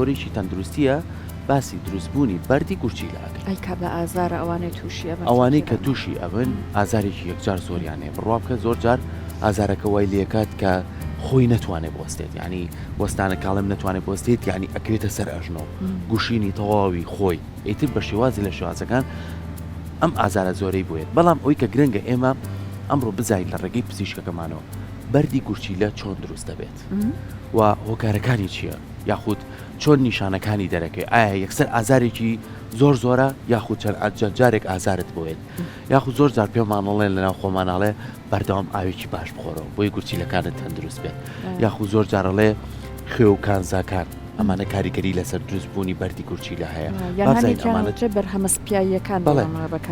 تەوەرێکی تەندروستیە باسی دروستبوونی بەردی گورچیلە ئەکەین. ئەی کە بە ئازارە ئەوانەی تووشی ئەبن ئەوانەی کە تووشی ئەبن ئازارێکی یەکجار زۆریان هەیە بڕوا بکە زۆر جار ئازارەکە وای لێکات کە خۆی نەتوانێت بوەستێت یعنی وەستانە کاڵم نەتوانێت بوەستێت یعنی ئەکەوێتە سەر ئەژنۆ گوشینی تەواوی خۆی ئیتر بە شێوازی لە شێوازەکان ئەم ئازارە زۆرەی بۆیەت بەڵام ئەوی کە گرنگە ئێمە ئەمڕۆ بزانین لە ڕێگەی پزیشکەکەمانەوە بەردی گورچیلە چۆن دروست دەبێت و هۆکارەکانی چییە یاخود چۆن نیشانەکانی دەرەکەوێت ئایا یەکسەر ئازارێکی زۆر زۆرە یاخود چەند چەند جارێک ئازارت بۆیێت یاخود زۆر جار پێمانەڵێن لەناو خۆماناڵێ بەردەوام ئاوێکی باش بخۆرەوە بۆی گورچیلەکانت تەندروست بێت یاخود زۆر جارەڵێ خوێ و کانزاکان ئەمانە کاریگەری لەسەر دروست بوونی بەردی گورچیلە هەیە یانەوە بەرهەمە سپیاییەکان بەڵێ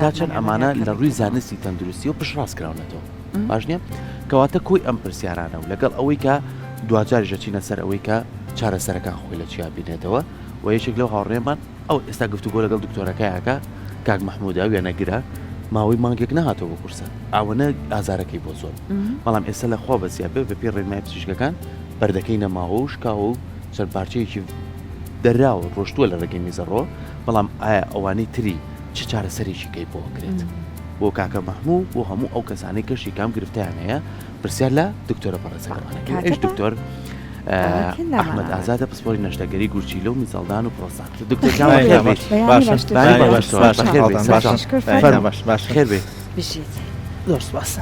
تا چەند ئەمانە لە ڕووی زانستی تەندروستی و پشتڕاست کراونەتەوە باش نییە؟ کەواتە کۆی ئەم پرسیارانە و لەگەڵ ئەوەی کە دواجاریش دەچینە سەر ئەوەی کە چارەسەرەکان خۆی لە چیا بینێتەوە و یەکێک لەو هاوڕێمان ئەو ئێستا گفتوگۆ لەگەڵ دکتۆرەکەیەکە کاک مححمودە وێنەگرە ماوەی مانگێک نهاتەوە بۆ کورسە ئەوەنە ئازارەکەی بۆ زۆر بەڵام ئێستا لە خوا بەزیا بێ بەپێی ڕێنمای پزیشکەکان بەردەکەی نەماوە و شکاوە و چەند پارچەیەکی دەراوە ڕۆشتووە لە ڕێگەی میزەڕۆ بەڵام ئایا ئەوانەی تری چ چارەسەرێکی کەی بۆ کرێت بۆ کاکە مەحموو بۆ هەموو ئەو کەسانەی کەشی کام گرفتیان هەیە پرسیار لە دکتۆرە بەڕێزەکەمانەکەین ئەویش دکتۆر ئەحمەد ئازادە پسپۆری نەشتەگەری گورچیلە و میزەڵدان و پرۆستات دکتۆر گیان بەخێر بێیت. خێر بێیت. زۆر سپاس.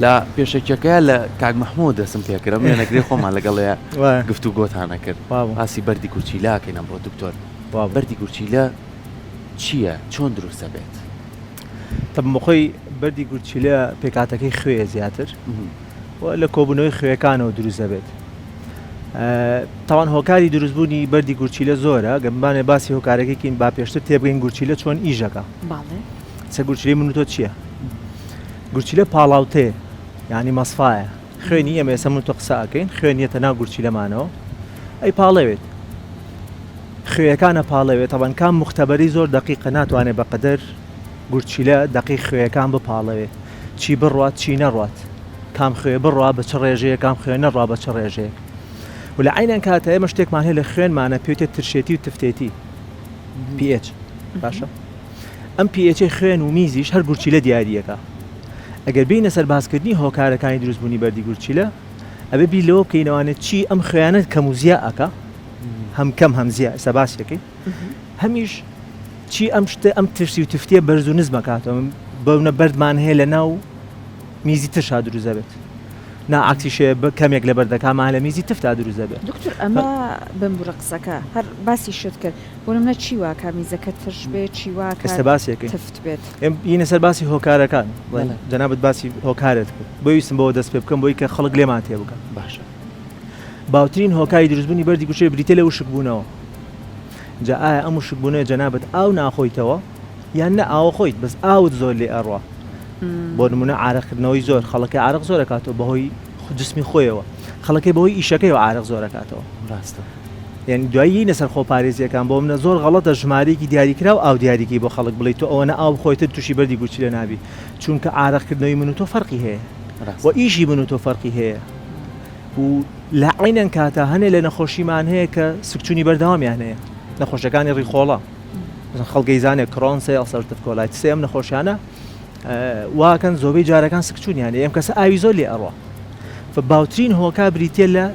لە پێشەکیەکەیا لە کاک مەحموو دەستم پێکرد ئەم وێنەگرەی خۆمان لەگەڵێ گفتوگۆتانە کرد باسی بەردی گورچیلە ئەکەین ئەمڕۆ دکتۆر بەردی گورچیلە چییە چۆن دروست دەبێت؟ تەبعەن بەخۆی بەردی گورچیلە پێکهاتەکەی خوێیە زیاتر و لە کۆبوونەوەی خوێیەکانەوە دروست دەبێت. تاوان هۆکاری دروستبوونی بەردی گورچیلە زۆرە گەمبانێ باسی هۆکارەکەی کەین با پێشتر تێبگەین گورچیلە چۆن ئیشەکە چە گورچیلەی من و تۆ چییە؟ گورچیلە پاڵاوتەیە یعنی مەسفایە خوێنی ئێمە ئێستا من تۆ قسە ئەکەین خوێنیەتە ناو گورچیلەمانەوە ئەی پاڵەوێت خوێیەکان ئەپاڵێوێت تەبعەن کام موختەبەری زۆر دەقیقە ناتوانێت بەقەدەر گورچیلە دەقیق خوێیەکان بپاڵێوێ چی بڕوات چی نەڕوات کام خوێ بڕوا بە چ ڕێژەیە کام خوێ نەڕوا بە چ ڕێژەیەک و لە عەینەن کاتە ئێمە شتێکمان هەیە لە خوێنمانە پێوتێت ترشێتی و تفتێتی pH باشە ئەم pH خوێن و میزیش هەر گورچیلە دیاریەکە ئەگەر بینە سەر باسکردنی هۆکارەکانی دروستبوونی بەردی گورچیلە ئەبێ بیر لەوە بکەینەوانێت چی ئەم خوێیانە کەم و زیا ئەکا هەم کەم هەم زیا ئێستا باسیەکەی هەمیش چی ئەم شتە ئەم ترسی و تفتیە بەرز و نزمە کاتەوە بەونە بەردمان هەیە لە ناو میزی ترشا دروست دەبێت نا عکسیشێ کەمێک لە بەردەکانمان لە میزی تفتا دروست دەبێت. دکتۆر ئەمە بمبورە قسەکە هەر باسی شت کرد بۆ نمونە چی واکا میزەکە ترش بێت چی واکا ئێستا باسیەکەین تفت بێت. یینە سەر باسی هۆکارەکان جەنابت باسی هۆکارت کرد بۆ ویستم بەوە دەست پێ بکەم بۆی کە خەڵک لێمان تێ بگا. باشە. باوترین هۆکاری دروستبوونی بەردی گوشێ بریتیە لە وشکبوونەوە. جا ئایا ئەم وشکبوونەوە جەنابت ئاو ناخۆیتەوە یان نە ئاوە خۆیت بەس ئاوت زۆر لێ ئەڕوا بۆ نمونە عارەقکردنەوەی زۆر خەڵەکە عارەق زۆر ئەکاتەوە بەهۆی جسمی خۆیەوە خەڵەکەی بەهۆی ئیشەکەیەوە عارەق زۆر ئەکاتەوە ڕاستە یعنی دوایی یینە سەر خۆپارێزیەکان بۆ منە زۆر غەڵەتە ژمارەیەکی دیاریکراو ئاو دیاریکەی بۆ خەڵک بڵێی تۆ ئەوەنە ئاو بخۆیتر تووشی بەردی گورچیلە نابی چونکە عارەقکردنەوەی من و تۆ فەرقی هەیە و ئیشی من و تۆ فەرقی هەیە و لە عەینەن کاتا هەنێ لە نەخۆشیمان هەیە کە سکچوونی بەردەوامیان هەیە نەخۆشەکانی ڕیخۆڵە خەڵک ئەیزانێ Crohn's ulcerative colitis ئەم نەخۆشیانە واکەن زۆربەی جارەکان سکچوونیان هەیە ئەم کەسە ئاوی زۆر لێ ئەڕوا باوترین هۆکار بریتە لە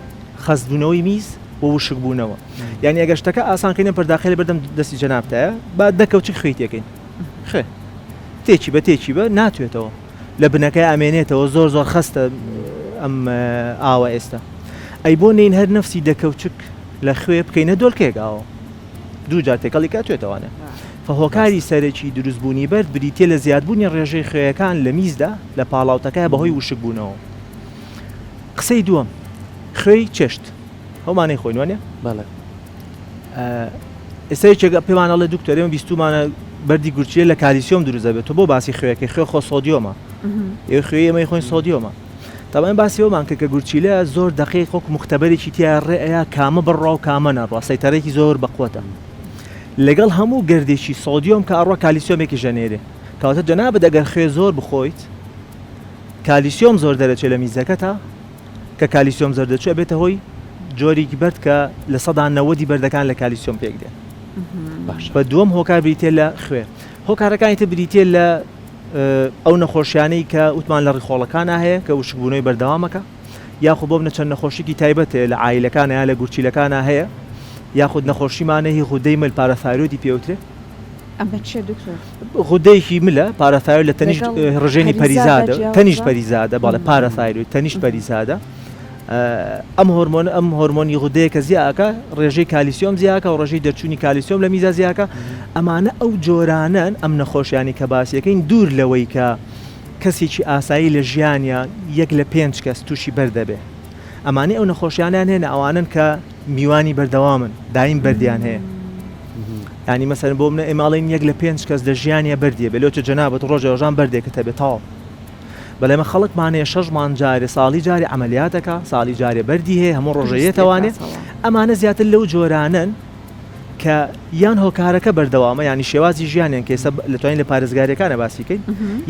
خەستبوونەوەی میز و وشکبوونەوە یعنی ئەگەر شتەکە ئاسانکەین پەرداخی لە بەردەم دەستی جەنابتایە با دەکەوچک خوێی تێکەین خوێ تێکی بە تێکی بە ناتوێتەوە لە بنەکەی ئەمێنێتەوە زۆر زۆر خەستە ئەم ئاوە ئێستا ئەی بۆ نین هەر نەفسی دەکەوچک لە خوێ بکەینە دۆلکێک ئاوە دوو جار تێکەڵی کە توێتەوانە فهۆکاری سەرەکی دروستبوونی بەرد بریتە لە زیادبوونی ڕێژەی خوێیەکان لە میزدا لە پاڵاوتەکە بەهۆی وشکبوونەوە قسەی دووەم خوێی چێشت هەمانەی خۆین وانە بەڵێ ئێستا یەکێک پێمان ئەڵێ دکتۆر ئێمە بیستومانە بەردی گورچیلە لە کالیسیۆم دروست دەبێت تۆ بۆ باسی خوێەکەی خوێ خۆ سۆدیۆمە ئێ خوێ ئێمەی خۆین سۆدیۆمە تەبعەن باسی ئەومان کرد کە گورچیلە زۆر دەقیق وەک مختبەرێکی تیا ڕێ ئەیا کامە بڕوا و کامە نەڕوا سەیتەرێکی زۆر بەقوەتە لەگەڵ هەموو گردێکی سۆدیۆم کە ئەڕوا کالیسیۆمێکی ژەنێرێ کەواتە جەنابت ئەگەر خوێ زۆر بخۆیت کالیسیۆم زۆر دەرەچێت لە میزەکەتا کە کالیسیۆم زەردەچوو ئەبێتە هۆی جۆرێکی بەرد کە 90% ی بەردەکان لە کالیسیۆم پێک دێن. بە دووەم هۆکار بریتە لە خوێ. هۆکارەکانی تر بریتە لە ئەو نەخۆشیانەی کە وتمان لە ڕیخۆڵەکانا هەیە کە وشکبوونەوەی بەردەوامەکە یاخود بۆ منە چەند نەخۆشیکی تایبەت هەیە لە عایلەکانە یا لە گورچیلەکانا هەیە یاخود نەخۆشیمانە هی غودەی مل parathyroid ی پێوترێ. ئەمە چیە دکتۆر؟ غودەیەکی ملە parathyroid لە تەنیشت ڕژێنی پەریزادە تەنیشت پەریزادە بەڵێ parathyroid تەنیشت پەریزادە ئەم هۆرمۆن ئەم هۆرمۆنی غودەیە کە زیاکە ڕێژەی کالیسیۆم زیاکە و ڕێژەی دەرچوونی کالیسیۆم لە میزا زیاکە ئەمانە ئەو جۆرانەن ئەم نەخۆشیانی کە باسیەکەین دوور لەوەی کە کەسێکی ئاسایی لە ژیانیا یەک لە پێنج کەس تووشی بەر دەبێ ئەمانەی ئەو نەخۆشیانیان هەیە ئەوانن کە میوانی بەردەوامن دایم بەردیان هەیە ینی مەسەر بۆ منە ئێماڵین یەک لە پێنج کەس لە ژیانە بەردیە بێ لۆچە جەنابەت ڕۆژە ڕۆژان بەردێکت هەبێت تەواو بەڵێ ئێمە خەڵکمان هەیە شەش مانگ جارێ ساڵی جارێ عەمەلیات دەکا ساڵی جارێ بەردی هەیە هەموو ڕۆژە یەتەوانێ ئەمانە زیاتر لەو جۆرانەن کە یان هۆکارەکە بەردەوامە ینی شێوازی ژیانیان کە ئێستا لە توانین لە پارێزگاریەکانە باسیکەین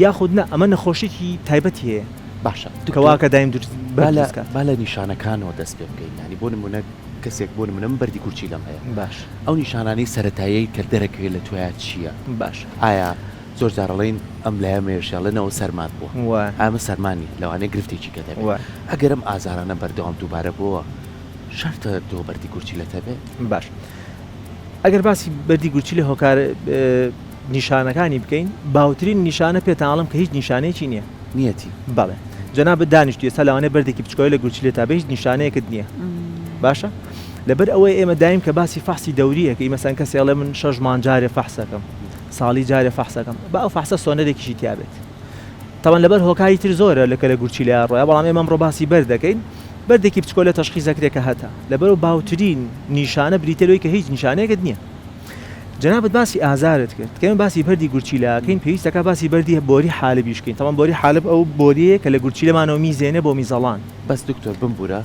یاخود نە ئەمە نەخۆشیی تایبەتی هەیە باشە کەواکە دایم دروست با لە نیشانەکانەوە دەست پێ بکەین ینی بۆ نمونە کەسێک بۆ نمونە من بەردی گورچیلەم هەیە باش ئەو نیشانانەی سەتایی کە دەرەکەوێت لە تویا چییە باش ئایا زۆر جار ئەڵێین ئەم لایە مێشێڵێنەوە سەرمات بووە وایە. ئەمە سەرما نیە لەوانەیە گرفتێکی کە دەبێت وایە. ئەگەر ئەم ئازارانە بەردەوام دووبارە بۆوە شەرتە تۆ بەردی گورچیلەت هەبێ؟ باش ئەگەر باسی بەردی گورچیلە هۆکار نیشانەکانی بکەین باوترین نیشانە پێتان ئەڵێم کە هیچ نیشانەیەکی نییە. نیەتی. بەڵێ جەنابت دانیشتوی ئێستا لەوانەیە بەردێکی بچکۆلە لە گورچیلەتا بێ هیچ نیشانەیەکت نییە باشە لەبەر ئەوەی ئێمە دایم کە باسی فەحسی دەوری ئەکەی مەسەن کەسێ ئەڵێ من شەش مانگ جارێ فەحسەکەم ساڵی جارێ فەحسەکەم با ئەو فەحسە سۆنەرێکیشی تیا بێت تەبعەن لەبەر هۆکاری تر زۆرە لە کە لە گورچیلەیا ڕۆیا بەڵام ئێمە ئەمڕۆ باسی بەرد دەکەین بەردێکی بچکۆلە تەشخیس دەکرێت کە هەتە لەبەرو باوترین نیشانە بریتە لەوەی کە هیچ نیشانەیەکت نییە جەنابت باسی ئازارت کرد کە ئێمە باسی بەردی گورچیلە ئەکەین پێویست دەکات باسی بەردی بۆری حالبیش بکەین تەبعەن بۆری حالب ئەو بۆریەیە کە لە گورچیلەمانەوە میزێنێ بۆ میزەڵان. بەس دکتۆر بمبورە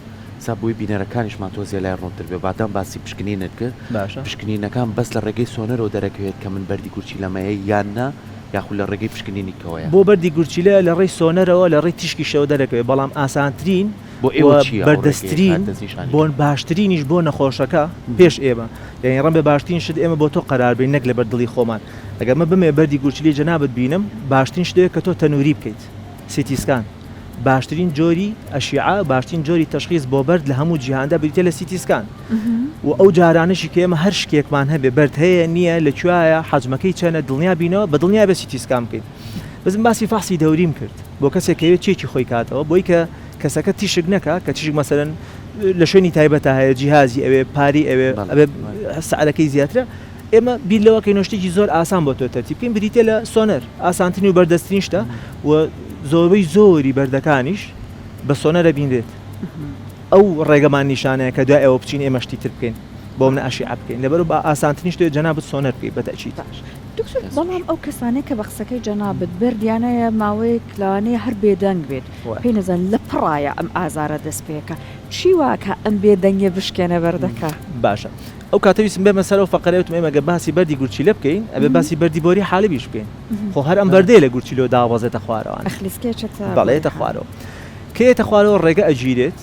سا بۆی بینەرەکانیشمان تۆزێ لای ڕوونتر بێ بادام باسی پشکنینت کرد باشە. پشکنینەکان بەس لە ڕێگەی سۆنەرەوە دەرەکەوێت کە من بەردی گورچیلەم هەیە یان نا یاخود لە ڕێگەی پشکنینی کەوەیە؟ بۆ بەردی گورچیلە لە ڕێی سۆنەرەوە لە ڕێی تیشکیشەوە دەرەکەوێت بەڵام ئاسانترین بۆ و ئێوە چییە ئەو ڕێگەیە کە بەردەستترین دەستنیشانی بۆن کردن؟ باشترینیش بۆ نەخۆشەکە پێش ئێمە یانی ڕەنبێ باشترین شت ئێمە بۆ تۆ قەرار بەین نەک لەبەر دڵی خۆمان ئەگەر من بمەوێ بەردی گورچیلەی جەنابت بینم باشترین شت ئەوەیە کە تۆ تەنوری بکەیت CT scan باشترین جۆری ئەشیعە باشترین جۆری تەشخیس بۆ بەرد لە هەموو جیهاندا بریتیە لە CT scan و ئەو جارانەشی کە ئێمە هەر شکێکمان هەبێ بەرد هەیە نییە لە کوایە حەجمەکەی چەنە دڵنیا بینەوە بە دڵنیا بێ CT scan بکەین بەس من باسی فەحسی دەوریم کرد بۆ کەسێک کەوێت چێکی خۆی کاتەوە بۆی کە کەسەکە تیشک نەکا کە تیشک مەسەلەن لە شوێنی تایبەتە هەیە جیهازی ئەوێ پاری ئەوێ ئەبێ سعرەکەی زیاترە ئێمە بیر لەوە کەینەوە شتێکی زۆر ئاسان بۆ تۆ تەرتیب بکەین بریتە لە سۆنەر ئاسانترین و بەردەستترین شتە و زۆربەی زۆری بەردەکانیش بە سۆنەرە بینرێت ئەو ڕێگەمان نیشانەیە کە دوای ئەوە بچین ئێمە شتی تر بکەین بۆ منە ئەشیعە بکەین لەبەر بە ئاسانترین شتێ جەنابت سۆنەر بکەیت بە تەئکید. باش دکتۆر بەڵام ئەو کەسانەی کە بە قسەکەی جەنابت بەردیان هەیە ماوەیەک لەوانەیە هەر بێدەنگ بێت پێی نەزان لە پڕایە ئەم ئازارە دەست پێکا چی واکا ئەم بێدەنگیە بشکێنە بەردەکە؟ باشە ئەو کاتە ویستم بێمە سەر ئەو فەقەرەی وتم ئێمە گەر باسی بەردی گورچیلە بکەین ئەبێ باسی بەردی بۆری حالبیش بکەین خۆ هەر ئەم بەردەیە لە گورچیلەوە دابەزێتە خوارەوە ئەخلیسکێ چێتە بەڵێ یەتە خوارەوە کە یەتە خوارەوە ڕێگە ئەگیرێت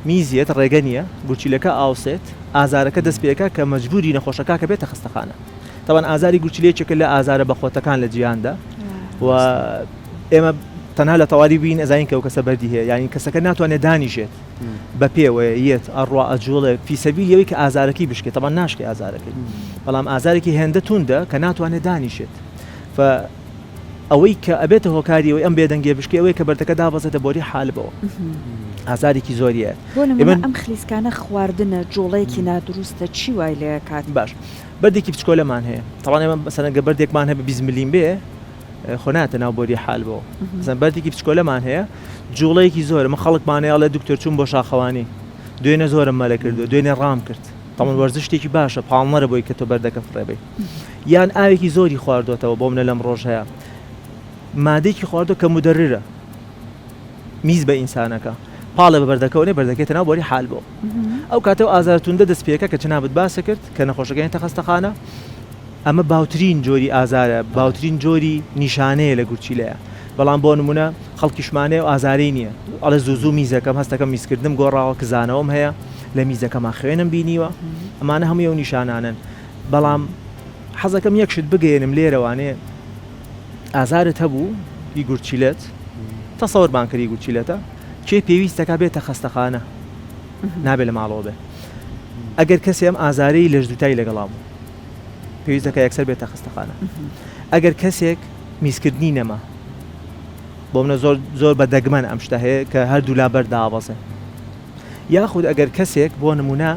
میزیەت ڕێگە نییە گورچیلەکە ئاوسێت ئازارەکە دەست پێکا کە مەجبوری نەخۆشەکە کە بێتە خەستەخانە تەبعەن ئازاری گورچیلە یەکێکە لە ئازارە بەخۆتەکان لە جیهاندا و ئێمە تەنها لە تەواری بین ئەزانین کە ئەو کەسە بەردی هەیە یانی کەسەکە ناتوانێت دانیشێت بە پێوەیە یەت ئەڕوا ئەجوڵێ فیسەبیل ئەوەی کە ئازارەکەی بشکێت تەبعەن ناشکێ ئازارەکەی بەڵام ئازارێکی هێندە توندە کە ناتوانێت دانیشێت ف ئەوەی کە ئەبێتە هۆکاری ئەوەی ئەم بێدەنگیە بشکێ ئەوەیە کە بەردەکە دابەزێتە بۆری حالبەوە ئازارێکی زۆریە بۆ نمونە ئەم خلیسکانە خواردنە جوڵەیەکی نادروستە چی وای لێکات؟ باش بەردێکی بچکۆلەمان هەیە تەبعەن ئێمە مەسەلەن گەر بەردێکمان هەبێ 20 ملیم بێ خۆ نایەتە ناو بۆری حالبەوە مەسەلەن بەردێکی بچکۆلەمان هەیە جوڵەیەکی زۆرە من خەڵکمان هەیە ئەڵێ دکتۆر چووم بۆ شاخەوانی دوێنێ زۆرم مەلە کردووە دوێنێ ڕام کرد تەبعەن وەرزش شتێکی باشە پاڵنەرە بۆی کە تۆ بەردەکە فڕێ بەی یان ئاوێکی زۆری خواردۆتەوە بۆ منە لەم ڕۆژ هەیە مادەیەکی خواردۆ کە مدەررە میز بە ئینسانەکە پاڵێ بە بەردەکەوە نێ بەردەکەیتە ناو بۆری حال بۆ ئەو کاتەوە ئازار توندە دەست پێکە کە جەنابت باسە کرد کە نەخۆشەکەی تەخەستەخانە ئەمە باوترین جۆری ئازارە باوترین جۆری نیشانەیە لە گورچیلەیە بەڵام بۆ نمونە خەڵکیشمانەیە و ئازاری نییە ئەڵێ زوو زوو میزەکەم هەستەکەم میزکردنم گۆڕاوە کزانەوەم هەیە لە میزەکەما خوێنم بینیوە ئەمانە هەمووی ئەو نیشانانەن بەڵام حەزەکەم یەک شت بگەیەنم لێرەوانێ ئازارت هەبوو ی گورچیلەت تەسەوەرمان کرد ی گورچیلەتە کێ پێویستەکە بێتە خەستەخانە نابێت لە ماڵەوە بێ ئەگەر کەسێ ئەم ئازارەی لەشدوتای لەگەڵا بوو پێویست دەکا یەکسەر بێتە خەستەخانە ئەگەر کەسێک میزکردنی نەما بۆ منە زۆر زۆر بە دەگمەن ئەم شتە هەیە کە هەردوو لا بەر دابەزێ یاخود ئەگەر کەسێک بۆ نمونە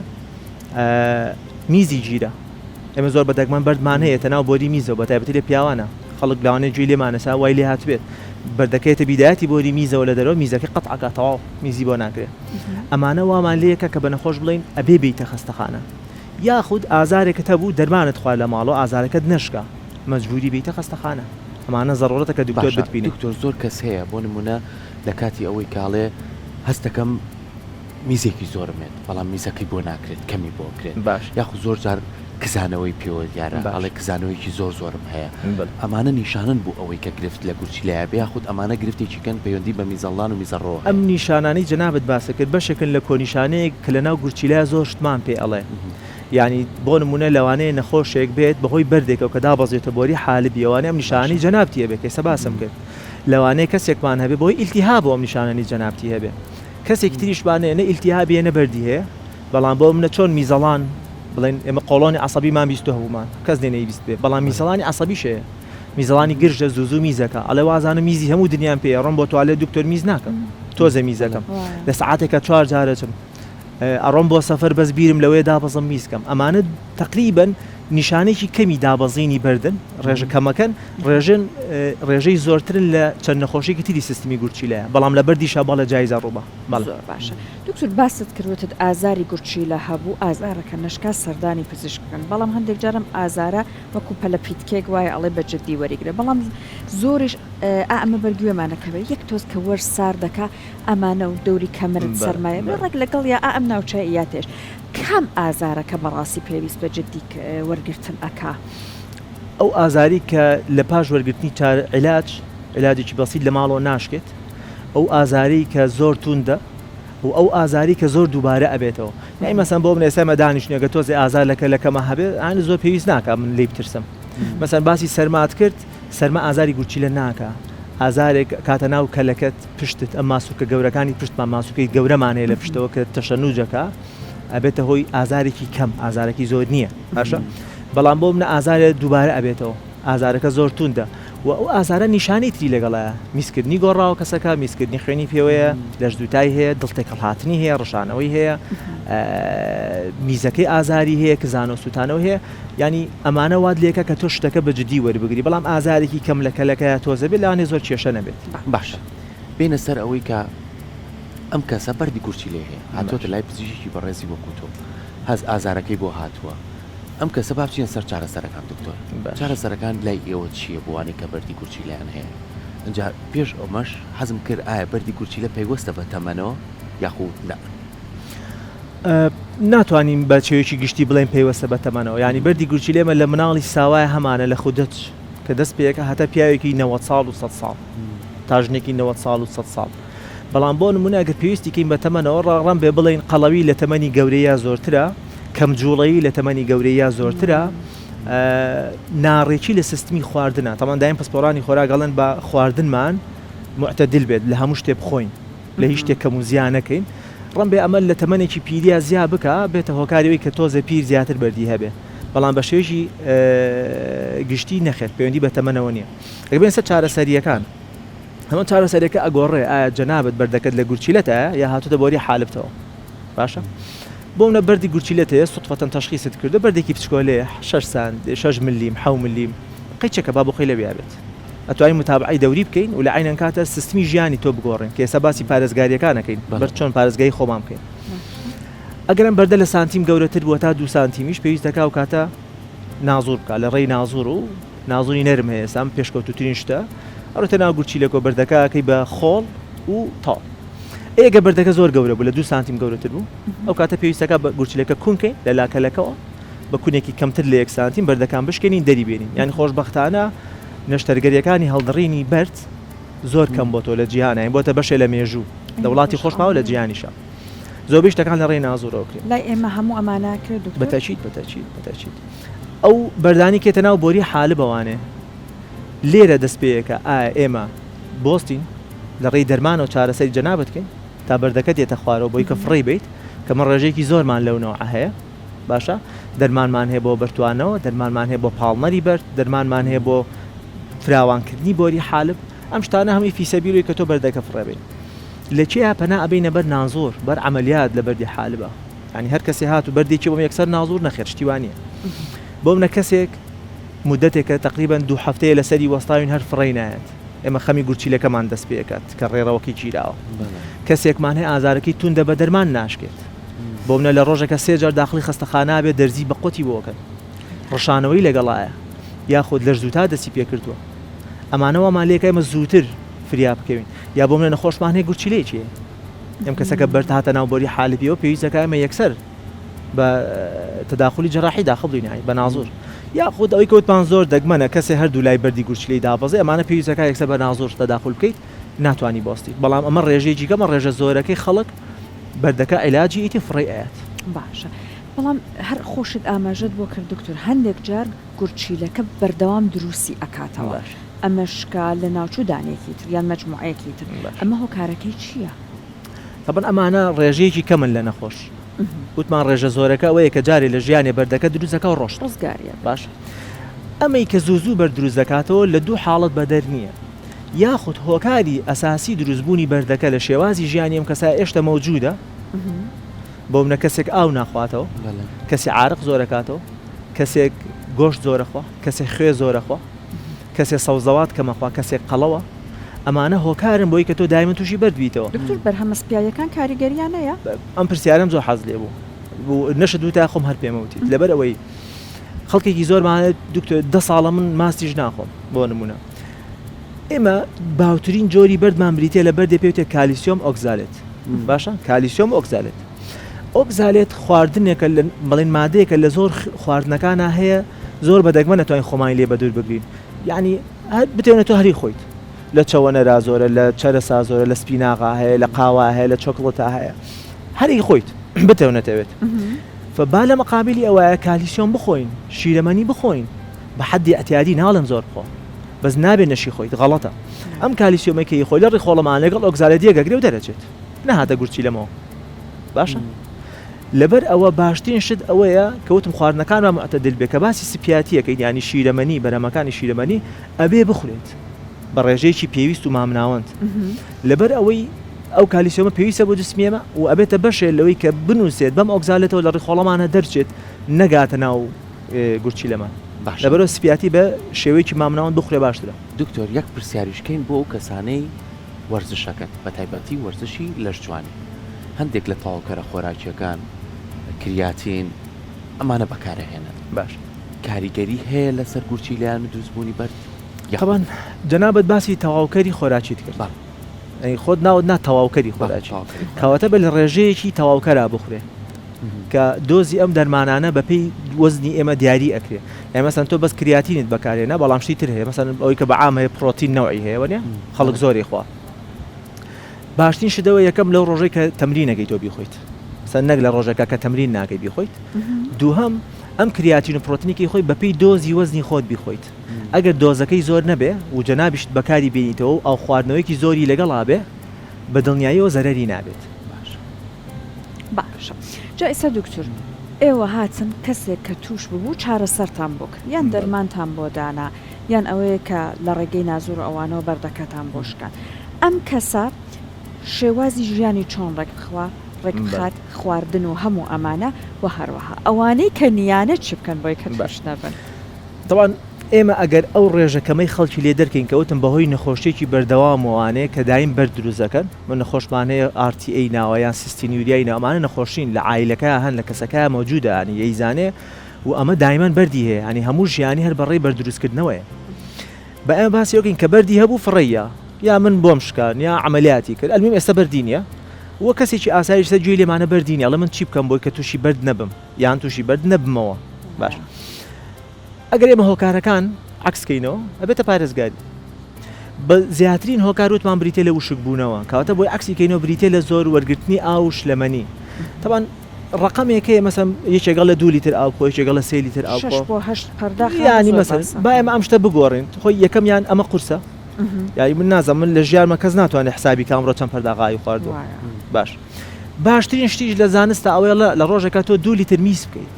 میزی گیرە ئێمە زۆر بە دەگمەن بەردمان هەیە تەناو بۆری میزەوە بە تایبەتی لە پیاوانە خەڵک لەوانەیە گوێی لێمانەسا وای لێ هاتبێت بەردەکەیتە بیدایەتی بۆری میزەوە لە دەرەوە میزەکەی قەتعەکە تەواو میزی بۆ ناکرێ ئەمانە وامان لێکە کە بە نەخۆش بڵین ئەبێ بیتە خەستەخانە یاخود ئازارێکت هەبوو دەرمانت خوارد لە ماڵەوە ئازارەکەت نەشکا مەجبوری بیتە خەستەخانە ئەمانە زەڕورەتە کە دکتۆر باشە بتبینێ. دکتۆر زۆر کەس هەیە بۆ نمونە لە کاتی ئەوەی کە ئەڵێ هەستەکەم میزێکی زۆرم هێت بەڵام میزەکەی بۆ ناکرێت کەمی بۆ کرێت باش. یاخود زۆر جار کزانەوەی پێوە دیارە باش. ئەڵێ کزانەوەیەکی زۆر زۆرم هەیە بەڵێ. ئەمانە نیشانەن بۆ ئەوەی کە گرفت لە گورچیلەیا بێ یاخود ئەمانە گرفتێکی کەن پەیوەندی بە میزەڵدان و میزەڕۆوە ئەم هەیە؟ نیشانانەی جەنابت باست کرد بەشێکن لە کۆنیشانەیەک کە لەناو گورچیلەیا زۆر شتمان پێ ئەڵێ یانی بۆ نمونە لەوانەیە نەخۆشێک بێت بەهۆی بەردێکەوە کە دابەزێتە بۆری حالبی ئەوانەیە ئەم نیشانەی باشە. جەنابتی هەبێ کە ئێستا باسم کرد لەوانەیە کەسێکمان هەبێ بەهۆی ئیلتیهابەوە ئەم نیشانانەی جەنابتی هەبێ کەسێکی تریشمان هەیە نە ئیلتیهابی هەیە نە بەردی هەیە بەڵام بۆ منە چۆن میزەڵان بڵێن ئێمە قۆڵۆنی عەسەبیمان بیستوە هەبوومان کەس نیە نەیبیستبێ بەڵام میزەڵانی عەسەبیش هەیە میزەڵانی گرژە زوو زوو میزەکە ئەڵێ وازانم میزی هەموو دنیام پێیە ڕۆم بۆ توالێت دکتۆر میز ناکەم تۆزێ میزەکەم لە سەعاتێکا چوار جار ئەچم ئەڕۆم بۆ سەفەر بەس بیرم لەوەیە دابەزم میز کەم ئەمانە تەقریبەن نیشانەیەکی کەمی دابەزینی بەردن ڕێژە کەمەکەن ڕێژن ڕێژەی زۆرترن لە چەند نەخۆشیێکی تری سیستمی گورچیلەیە بەڵام لە بەردیشا بەڵێ جایزە ڕووبا بەڵێ. زۆر باشە دکتۆر باست کرد وتت ئازاری گورچیلە هەبوو ئازارەکە نەشکا سەردانی پزیشک بکەن بەڵام هەندێک جار ئەم ئازارە وەکو پەلە پیتکێک وایە ئەڵێ بە جدی وەریگرە بەڵام زۆریش ئا ئەمە بەر گوێمانە کەوێ یەک تۆز کە وەرز سارد دەکا ئەمانە و دەوری کەمەرت سەرمایە بێ ڕێک لەگەڵ یا ئا ئەم ناوچەیە یا تێش کام ئازارە کە بەڕاستی پێویست بە جدی وەرگرتن ئەکا؟ ئەو ئازاری کە لە پاش وەرگرتنی چار عیلاج عیلاجێکی بەسیت لە ماڵەوە ناشکێت ئەو ئازاری کە زۆر توندە و ئەو ئازاری کە زۆر دووبارە ئەبێتەوە یانی مەسەن بۆ من ئێستا ئێمە دانیشتین ئەگەر تۆزێ ئازار لە کەلەکەمە هەبێ ئانی زۆر پێویست ناکا من لێی بترسم مەسەن باسی سەرمات کرد سەرما ئازاری گورچیلە ناکا ئازارێک کاتە ناو کەلەکەت پشتت ئەم ماسولکە گەورەکانی پشتمان ماسولکەی گەورەمان هەیە لە پشتەوە کە تەشەنوجەکە ئەبێتە هۆی ئازارێکی کەم ئازارێکی زۆر نییە باشە بەڵام بۆ منە ئازارێ دووبارە ئەبێتەوە ئازارەکە زۆر توندە و ئەو ئازارە نیشانەی تری لەگەڵایە، میزکردنی گۆڕاوە کەسەکە، میزکردنی خوێنی پێوەیە، لەشزووتای هەیە، دڵ تێکەڵهاتنی هەیە، ڕشانەوەی هەیە، میزەکەی ئازاری هەیە، کزانەوە سووتانەوە هەیە، یانی ئەمانە وات لێکە کە تۆ شتەکە بە جدی وەربگری، بەڵام ئازارێکی کەم لە کەلەکەیا تۆزە بێت لەوانەیە زۆر کێشە نەبێت. باشە بێینە سەر ئەوەی کە ئەم کەسە بەردی گورچیلەی هەیە، هاتووەتە لای پزیشکی بەڕێزی وەکوو تۆ، هەست ئازارەکەی بۆ هاتووە، ئەم کەسە با بچینە سەر چارەسەرەکان دکتۆر چارەسەرەکان لای ئێوە چییە بۆ وانەی کە بەردی گورچیلەیان هەیە ئینجا پێش ئەمەش حەزم کرد ئایا بەردی گورچیلە پەیوەستە بە تەمەنەوە یاخود نا؟ ناتوانین بە چێوەیەکی گشتی بڵێین پەیوەستە بە تەمەنەوە یانی بەردی گورچیلە ئێمە لە مناڵی ساوای هەمانە لە خودەچ کە دەست پێەکە هەتا پیاوێکی 90 ساڵ و 100 ساڵ تا ژنێکی 90 ساڵ و 100 ساڵ بەڵام بۆ نمونە ئەگەر پێویستی کەین بە تەمەنەوە ڕاڕام بێ بڵێین قەڵەوی لە تەمەنی گەورەیە زۆرترە کەم جوڵەیی لە تەمەنی گەورەییا زۆرترە، ناڕێکی لە سیستمی خواردنە، تەبعەن دایم پسپۆڕانی خۆراک ئەڵێن با خواردنمان موعتەدل بێت لە هەموو شتێ بخۆین لە هیچ شتێک کەم و زیا نەکەین، ڕەنبێ ئەمە لە تەمەنێکی پیریا زیا بکا بێتە هۆکاری ئەوەی کە تۆزێ پیر زیاتر بەردی هەبێ بەڵام بە شێوەیەکی گشتی نەخێر پەیوەندی بە تەمەنەوە نییە. ئەگەر بێین سەر چارەسەرییەکان هەمان چارەسەریەکە ئەگۆڕێ ئایا جەنابت بەردەکەت لە گورچیلەتایە یا هاتوتە بۆری حالبتەوە باشە بۆ منە بەردی گورچیلەت هەیە سوتفەتەن تەشخیست کردو بەردێکی بچکۆلەیە شەش سان شەش ملیم حەو ملیم قەیچەکە با بۆ خۆی لەویا بێت ئەتوانین متابعەی دەوری بکەین و لە عەینەن کاتە سیستمی ژیانی تۆ بگۆڕین کە ئێستا باسی پارێزگاریەکان ئەکەین بەر چۆن پارێزگای خۆمان بکەین ئەگەر ئەم بەردە لە سانتیم گەورەتر بووە تا دوو سانتیمیش پێویست دەکا و کاتە نازور بکە لە ڕێی نازور و نازوری نەرم هەیە ئێستا ئەم پێشکەوتوترین شتە ئەڕۆیتە ناو گورچیلەکە و بەردەکە ئەکەی بە خۆڵ و تاڵ ئەی ئەگەر بەردەکە زۆر گەورە بوو لە دوو سانتیم گەورەتر بوو ئەو کاتە پێویستەکە بە گورچیلەکە کون کەین لە لاکەلەکەوە بە کونێکی کەمتر لە یەک سانتیم بەردەکان بشکێنین دەری بێنین یانی خۆشبەختانە نەشتەرگەریەکانی هەڵدڕینی بەرد زۆر کەم بۆتەوە لە جیهانە یانی بۆتە بەشێ لە مێژوو لە وڵاتی خۆشماوە لە جیهانیشە. زۆربەی شتەکان لە ڕێی نازوورەوە کرێن. لای ئێمە هەموو ئەمانە ئەکرێت دکتۆر؟ بەتەکید بەتەکید بەتەکید ئەو بەردانی کێتە ناو بۆری حالبەوانێ لێرە دەست پێیەکە ئایا ئێمە بۆستین لە ڕێی دەرمانەوە چارەسەری جەنابت کەین تا بەردەکە دێتە خوارەوە بۆی کە فڕێی بیت کە من ڕێژەیەکی زۆرمان لەو نەوعە هەیە باشە دەرمانمان هەیە بۆ بەرتوانەوە دەرمانمان هەیە بۆ پاڵنەری بەرد دەرمانمان هەیە بۆ فراوانکردنی بۆری حالب ئەم شتانە هەمووی فیسەبیلوی کە تۆ بەردەکە فڕێ بەی لە کێیا پەنا ئەبەینە بەر نازوڕ بەر عەمەلیات لە بەردی حالبا یانی هەر کەسێ هات و بەردێکی بۆم یەکسەر نازوڕ نەخێر شتی وا نییە بۆ منە کەسێک مدەتێکە تقریبا دوو هەفتەیە لەسەری وەستاوین هەر فڕێی نایەت ئێمە خەمی گورچیلەکەمان دەست پێکات کە ڕێڕەوەکەی گیراوە کەسێکمان هەیە ئازارەکەی توندە بە دەرمان ناشکێت بۆ منە لە ڕۆژەکە سێ جار داخلی خەستەخانە بێ دەرزی بە قوتی بۆکەن ڕشانەوەی لەگەڵایە یاخود لەش زووتا دەستی پێکردووە ئەمانە وامان لێکە ئێمە زووتر فریا بکەوین یا بۆ منە نەخۆشمان هەیە گورچیلەیەکی هەیە ئەم کەسەکە بەرد هاتە ناو بۆری حالبیەوە پێویست دەکات ئێمە یەکسەر بە تەداخلی جەراحی داخل بین یانی بە نازور یاخود ئەوەی کەوتمان زۆر دەگمەنە کەسێ هەردوو لای بەردی گورچیلەی دابەزێ ئەمانە پێویست دەکات یەکسەر بە نازور تەداخل بکەیت ناتوانی بۆستیت بەڵام ئەمە ڕێژەیەکی کەمە ڕێژە زۆرەکەی خەڵک بەردەکە عیلاجی ئیتی فڕێی ئەیات. باشە بەڵام هەر خۆشت ئاماژەت بۆ کرد دکتۆر هەندێک جار گورچیلەکە بەردەوام دروستی ئەکاتەوە ئەمەش کە لە ناوچوو دانەیەکی تر یان مەجموعەیەکی تر ئەمە هۆکارەکەی چییە؟ تەبعەن ئەمانە ڕێژەیەکی کەمن لە نەخۆش وتمان ڕێژە زۆرەکە ئەوەیە کە جارێ لە ژیانێ بەردەکە دروست دەکا و ڕۆشت ڕزگاریە باش ئەمەی کە زوو زوو بەرد دروست دەکاتەوە لە دوو حاڵەت بەدەر نییە یاخود هۆکاری ئەساسی دروستبوونی بەردەکە لە شێوازی ژیانی ئەم کەسە ئێشتە مەوجودە بۆ منە کەسێک ئاو ناخواتەوە کەسی عارق زۆرەکاتەوە کەسێک گۆشت زۆرەخوا کەسێک خوێ زۆرەخوا کەسێ سەوزەوات کەمەخوا کەسێک قەڵەوە ئەمانە هۆکارن بۆی کە تۆ دایمە تووشی بەرد بیتەوە. دکتۆر بەرهەمە سپیاییەکان کاریگەریان هەیە؟ ئەم پرسیارەم زۆر حەز لێ بوو نەشت وتا خۆم هەر پێمە وتیت لەبەر ئەوەی خەڵکێکی زۆرمان هەیە دکتۆر دە ساڵە من ماستیش ناخۆم بۆ نمونە ئێمە باوترین جۆری بەردمان بریتە لە بەردێ پێوتێ calcium oxalate باشە calcium oxalate oxalate خواردنێکە لە بڵێن مادەیەکە لە زۆر خواردنەکانە هەیە زۆر بە دەگمەن نەتوانین خۆمانی لێ بەدوور بگرین یعنی هەر بتێنە تۆ هەری خۆیت لە چەوەنەرا زۆرە لە چەرەسا زۆرە لە سپیناغا هەیە لە قاوا هەیە لە چۆکڵەتا هەیە هەری خۆیت بتێو نەتەوێت فبا لە مقابلی ئەوەیە کالیسیۆم بخۆین شیرەمەنی بخۆین بە حەدی ئەتیادی ناڵێم زۆر بخۆ بەس نابێ نەشی خۆیت غەڵەتە ئەم کالیسیۆمەی کە خۆی لە ڕیخۆڵەمان لەگەڵ oxalate یەکەگرێ و دەرەچێت نەهاتە گورچیلەمەوە باشە لەبەر ئەوە باشترین شت ئەوەیە کە وتم خواردنەکانمان معتدل بێ کە باسی سپیاتیەکەین یانی شیرەمەنی بەرهەمەکانی شیرەمەنی ئەبێ بخورێت بە ڕێژەیەکی پێویست و مامناوەند لەبەر ئەوەی ئەو کالیسیۆمە پێویستە بۆ جسمی ئێمە و ئەبێتە بەشێ لەوەی کە بنووسێت بەم oxalate ەوە لە ڕیخۆڵەمانە دەرچێت نەگاتە ناو گورچیلەمان باشە لەبەرەوە سپیاتی بە شێوەیەکی مامناوەند بخورێ باشترە. دکتۆر یەک پرسیاریش کەین بۆ ئەو کەسانەی وەرزشەکەن بەتایبەتی وەرزشی لەشجوانی هەندێک لە تەواوکەرە خۆراکیەکان کریاتین ئەمانە بەکارئەهێنن باش کاریگەری هەیە لەسەر گورچیلەیان و دروستبوونی بەرد یاخود تەبعەن جەنابت باسی تەواوکەری خۆراکیت کرد بەڵێ. ئەی خۆت ناوت نا تەواوکەری بەڵێ خۆراکی تەواوکەری خۆراکی. کەواتە بە لە ڕێژەیەکی تەواوکەرا بخورێ کە دۆزی ئەم دەرمانانە بەپێی وەزنی ئێمە دیاری ئەکرێ یانی مەسەن تۆ بەس کریاتینت بەکارهێنا بەڵام شتی تر هەیە مەسەن ئەوەی کە بە عام هەیە پرۆتین نەوعی هەیە وەنیە خەڵک زۆری خوا باشترین شت ئەوە یەکەم لەو ڕۆژەی کە تەمرینەکەی تۆ بیخۆیت سەر نەک لە ڕۆژەکە کە تەمرین ناکەی بیخۆیت دووهەم ئەم کریاتین و پرۆتینێکی خۆی بەپێی دۆزی وەزنی خۆت بیخۆیت ئەگەر دۆزەکەی زۆر نەبێ و جەنابیشت بەکاری بێنیتەوە و ئاو خواردنەوەیەکی زۆری لەگەڵا بێ بە دڵنیاییەوە زەرەری نابێت. باشە. باشە جا ئیستا دکتور ئێوە هاتن کەسێک کە توش ببوو چارەسەرتان بۆ کرد یان دەرمانتان بۆ دانا یان ئەوەیە کە لە ڕێگەی نازور و ئەوانەوە بەردەکەتان بۆ شکان ئەم کەسە شێوازی ژیانی چۆن ڕێک بخوا ڕێک بخات خواردن و هەموو ئەمانە وە هەروەها ئەوانەی کە نیانە چ بکەن بۆی کە توش نەبن. تەبعەن ئێمە ئەگەر ئەو ڕێژە کەمەی خەڵکی لێ دەرکەین کە وتم بەهۆی نەخۆشیەکی بەردەوامەوانەیە کە دایم بەرد دروست دەکەن من نەخۆشمان هەیە RTA ناوە یان cystinuria ی ناوە ئەمانە نەخۆشین لە عایلەکەیا هەن لە کەسەکەیا مەوجودە یانی یەیزانێ و ئەمە دایمەن بەردی هەیە یانی هەموو ژیانی هەر بەڕێی بەرد دروستکردنەوەیە با ئێمە باسی ئەوە کەین کە بەردی هەبوو فڕێی یا یا من بۆم شکان یا عەمەلیاتی کرد ئەلمیم ئێستا بەردی نییە و کەسێکی ئاسایش سەر گوێی لێمانە بەردی نییە ئەڵێ من چی بکەم بۆی کە تووشی بەرد نەبم یان تووشی بەرد نەبمەوە باش ئەگەر ئێمە هۆکارەکان عەکس کەینەوە ئەبێتە پارێزگاری بە زیاترین هۆکار وتمان بریتە لە وشک بوونەوە کەواتە بۆی عەکسی کەینەوە بریتە لە زۆر وەرگرتنی ئاو و شلەمەنی. تەبان ڕقەمێک هەیە مەسەن یەکێک ئەڵێ دوو لیتر ئاو بخۆ یەکێک ئەڵێ سێ لیتر ئاو بخۆ. شەش بۆ هەشت پەرداخ ئاو یانی زۆر مەسەن باسە. با ئێمە ئەم شتە بگۆڕین خۆی یەکەمیان ئەمە قورسە یانی من نازانم من لە ژیانمە کەس ناتوانێت حسابی کە ئەمڕۆ چەند پەرداخ ئاوی خواردووە وایە. باش باشترین شتیش لە زانستە ئەوەیە ڵە لە ڕۆژێکا تۆ دوو لیتر میز بکەیت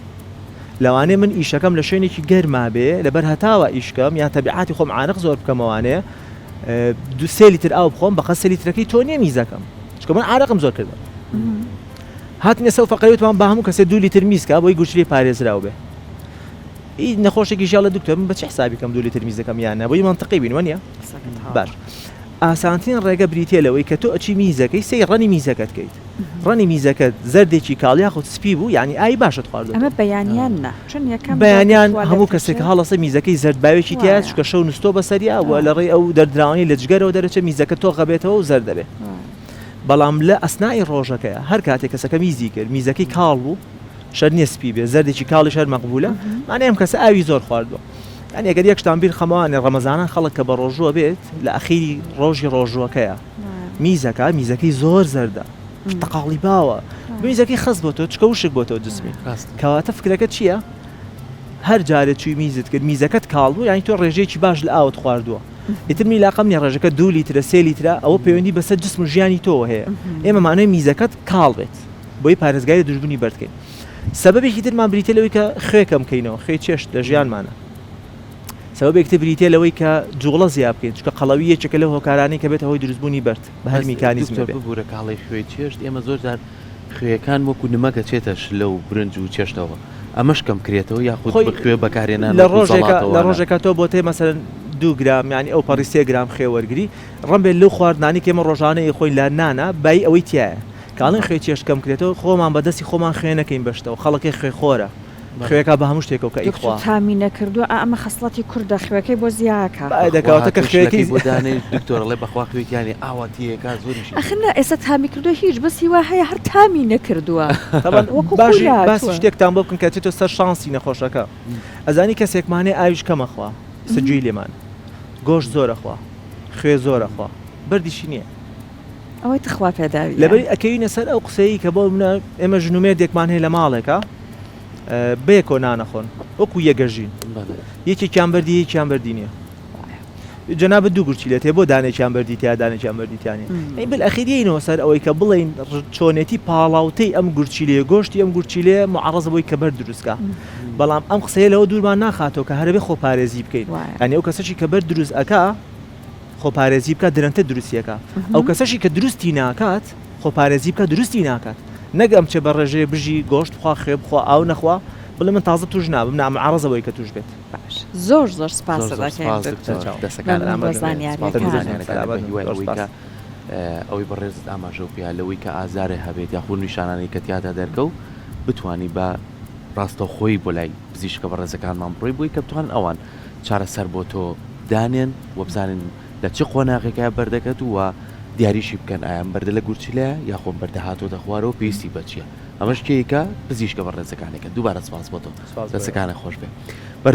لەوانەیە من ئیشەکەم لە شوێنێکی گەرما بێ لەبەر هەتاوە ئیش کەم یان تەبیعاتی خۆم عارەق زۆر بکەمەوانێ دو سێ لیتر ئاو بخۆم بەقە سێ لیترەکەی تۆ نییە میزەکەم چونکە من عارەقم زۆر کردووە هاتینە سەو فەقەرەی وتمان با هەموو کەسێ دوو لیتر میز کا بۆی گورچیلەی پارێزراو بێ ئی نەخۆشێکیش یاڵێ دکتۆر من بە چ حسابی کەم دوو لیتر میز دەکەم یان نا بۆی مەنتقی بین وەنیە قسەکەت هەڵە. باش ئاسانترین ڕێگە بریتیە لەوەی کە تۆ ئەچی میزەکەی سەی ڕەنی میزەکەت کەیت ڕەنی میزەکەت زەردێکی کاڵ یاخود سپی بوو یعنی ئاوی باشت خواردۆتەوە ئەمە بەیانیان نا چون یەکەم جار کە بەیانیان توالێت هەموو کەسێک ئەچێت هەڵەسێ میزەکەی زەردباوێکی تیایە وایە چونکە شەو نوستۆ بەسەریا و آه. لە ڕێی ئەو دەردراوانەی لە جگەرەوە دەرەچێ میزەکە تۆخ ئەبێتەوە و زەرد دەبێ وایە. بەڵام لە ئەسنائی ڕۆژەکەیا هەر کاتێ کەسەکە میزی کرد میزەکەی کاڵ بوو شەرت نییە سپی بێ زەردێکی کاڵیش هەر مەقبولە مانای ئەم کەسە ئاوی زۆر خواردووە یانی ئەگەر یەک شتان بیر خەمەوانێ ڕەمەزانان خەڵک کە بە ڕۆژووە بێت لە ئەخیری ڕۆژی ڕۆژووەکەیە میزەکە میزەکەی زۆر زەردە پرتەقاڵی باوە میزەکەی خەست بۆتەوە چکە وشک بۆتەوە جسمی کەواتە فکرەکە چییە؟ هەر جارێ چووی میزت کرد میزەکەت کاڵ بوو یانی تۆ ڕێژەیەکی باش لە ئاوت خواردووە ئیتر میلاقەم نیە ڕێژەکە دوو لیترە سێ لیترە ئەوە پەیوەندی بەسەر جسم و ژیانی تۆوە هەیە ئێمە مانای میزەکەت کاڵ بێت بۆی پارێزگاری دوژمنی بەرد کەین سەبەبێکی ترمان بریتە لەوەی کە خوێ کەم کەینەوە خوێ چێشت لە ژیانمانە سەبەبێک تر بریتە لەوەی کە جوڵە زیا بکەین چونکە قەڵەوی یەکێکە لەو هۆکارانەی کە بێتە هۆی دروستبوونی بەرد بە هەر بەس میکانیزمێ دکتۆر بێ. ببورە کاڵەی خوێی چێشت ئێمە زۆر جار خوێیەکان وەکو نمەک ئەچێتە شلە و برنج و چێشتەوە ئەمەش کەم کرێتەوە یاخود خۆی بە خوێ بەکارهێنان لە وەکو ڕۆژێکا زەڵاتە لە وانە؟ ڕۆژێکا تۆ بۆتەی مەسەلەن دوو گرام یانی ئەو پەڕی سێ گرام خوێ وەرگری ڕەنبێ لەو خواردنانەی کە ئێمە ڕۆژانە ئەیخۆین لە نانا بایی ئەوەی تیایە کە ئەڵێن خوێ چێشت کەم کرێتەوە خۆمان بە دەستی خۆمان خوێ نەکەین بە شتەوە خەڵک خوێ خۆرە خوێکا بە هەموو شتێکەوە کە دکتۆر ئەیخوا. تامی نەکردووە ئا ئەمە خەسڵەتی کوردە خوێکەی بۆ زیاکا. بای بەخوا دەکەواتە کە هاتووە خوێکەی شلەکەی بۆ دانێ دکتۆر ئەڵێ بەخوا خوێی تیا نیە ئاوا تێیەکا زۆریشی ئەخر تێ. نا ئێستا تامی کردووە هیچ بەس هیوا هەیە هەر تامی نەکردووە تەبعەن وەکو باشی خۆی باسی هاتووە. شتێکتان بۆ بکەم کە ئەچێتەوە سەر شانسی نەخۆشەکە ئەزانی کەسێکمان هەیە ئاویش کەم ئەخوا ئێستا گوێی لێمان گۆشت زۆر ئەخوا خوێ زۆر ئەخوا بەردیشی نییە. ئەوەی تخوا پێداویە. لەبەری ئەکەوینە سەر ئەو قسەیەی کە بۆ منە ئێمە ژن و مێردێکمان هەیە لە ماڵێکا بەیەکەوە نانەخۆن وەکو یەگەژین یەکێکیان بەردی یەکیان بەردی نییە جەنابت دوو گورچیلەت هەیە بۆ دانێکیان بەردی تیا دانێکیان بەردی تیا نیە ئەی بالئەخیر یەینەوە سەر ئەوەی کە بڵێین چۆنێتی پاڵاوتەی ئەم گورچیلەیە گۆشتی ئەم گورچیلەیە معڕەزە بۆی کە بەرد دروست کا بەڵام ئەم قسەیە لەوە دوورمان ناخاتەوە کە هەرەبێ خۆپارێزی بکەین یانی ئەو کەسەشی کە بەرد دروست ئەکا خۆپارێزی بکات درەنگتر دروستی ئەکا ئەو کەسەشی کە دروستی ناکات خۆپارێزی بکات دروستی ناکات نەک ئەم چێ بە ڕێژەیە بژی گۆشت بخوا خوێ بخوا ئاو نەخوا بڵێ من تازە توش نابم نا معەڕەزە بەوەی کە توش بێت. باش زۆر زۆر سپاست زۆر زۆر دەکەین سپاس دکتۆر دکتۆر دەسەکانت مەمنون بۆ خۆش بێت سپاس بۆ زانیاریەکانت. زانیاریەکانت بە هیوای ئەوەی کە ئەوەی بەڕێزت ئاماژەو پێیا لەوەی کە ئازارێ هەبێت یاخود نیشانانەی کە تیادا دەرکەو بتوانی بە ڕاستەوخۆیی بۆ لای پزیشکە بەڕێزەکانمان بڕۆی بۆی کە بتوانن ئەوان چارەسەر بۆ تۆ دانێن و بزانن لە چ قۆناغێکایە بەردەکەت و دیاریشی بکەن ئایا ئەم بەردە لە گورچیلەیە یاخۆ ئەم بەردە هاتۆتە خوارەوە پێویستی بە چییە ئەمەش کێیکە پزیشکە بەڕێزەکانێکە دووبارە سپاس بۆ تۆ سپاس بۆ ئێوە. دەستەکانت خۆش بێ.